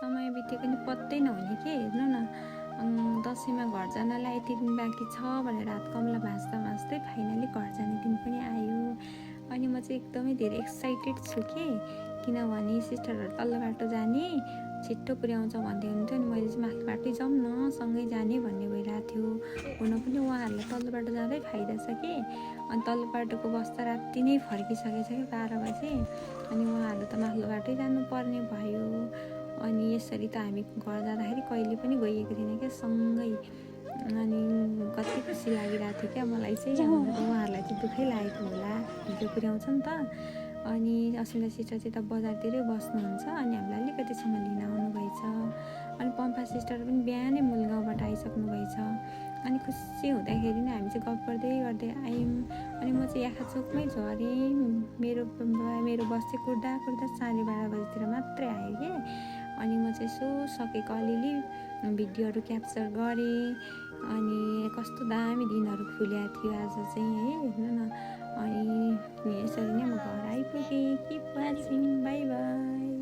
समय बितेको नि पत्तै नहुने के। हेर्नु न, दसैँमा घर जानलाई यति दिन बाँकी छ भनेर हात कम्ला भाँच्दै फाइनली घर जाने दिन पनि आयो। अनि म चाहिँ एकदमै धेरै एक्साइटेड छु कि, किनभने सिस्टरहरू तल्लो बाटो जाने छिट्टो पुर्याउँछ भन्दै हुन्थ्यो। अनि मैले चाहिँ माथि बाटै जाउँ न, सँगै जाने भन्ने भइरहेको थियो। हुन पनि उहाँहरूलाई तल्लो बाटो जाँदै फाइदा छ कि। अनि तल्लो बाटोको बस त राति नै फर्किसकेछ कि 12 बजे। अनि उहाँहरू त माथिल्लो बाटै जानुपर्ने भयो। अनि यसरी त हामी घर जाँदाखेरि कहिले पनि गइएको थिएन क्या सँगै। अनि कति खुसी लागिरहेको थियो क्या मलाई चाहिँ। उहाँहरूलाई चाहिँ दुःखै लागेको होला, हिजो पुर्याउँछ नि त। अनि अस्मिता सिस्टर चाहिँ त बजारतिरै बस्नुहुन्छ, अनि हामीलाई अलिकतिसम्म लिन आउनुभएछ। अनि पम्फा सिस्टर पनि बिहानै मूल गाउँबाट आइसक्नु भएछ। अनि खुसी हुँदाखेरि नै हामी चाहिँ गफ गर्दै आयौँ। अनि म चाहिँ याखाचोकमै झरेँ। मेरो बस चाहिँ कुर्दा 12:30 बजीतिर मात्रै आयो कि। अनि म चाहिँ यसो सकेको अलिअलि भिडियोहरू क्याप्चर गरेँ। अनि कस्तो दामी दिनहरू खुलेको थियो आज चाहिँ है, हेर्नु न। अनि यसरी नै म घर आइपुगेँ। Keep watching, by by.